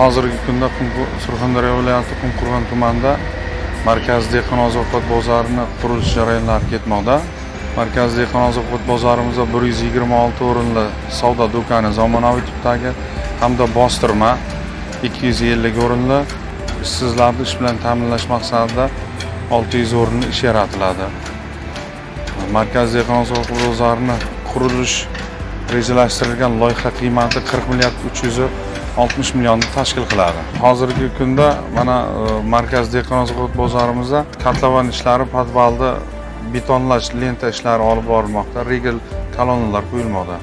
Hozirgi kunda Surxondaryo viloyati Qumqo'rg'on tumanida Markaziy dehqon oziq ovqat bozorini qurilish jarayonlari ketmoqda. Markaziy dehqon oziq ovqat bozorimizda 126 o'rinli savdo do'koni zamonaviy tipdagi hamda bostirma 250 o'rinli, ishsizlarni ish bilan ta'minlash maqsadida 600 o'rinli ish yaratiladi. Markaziy dehqon oziq ovqat bozorini qurilish rejalashtirilgan loyiha qiymati 40 milliard 360 millionni tashkil qiladi. Hozirgi kunda mana Markaziy dehqon oziq ovqat bozorimizda kotlovan ishlari, podvalda betonlash, lenta ishlari olib borilmoqda, regel kolonnalar qo'yilmoqda.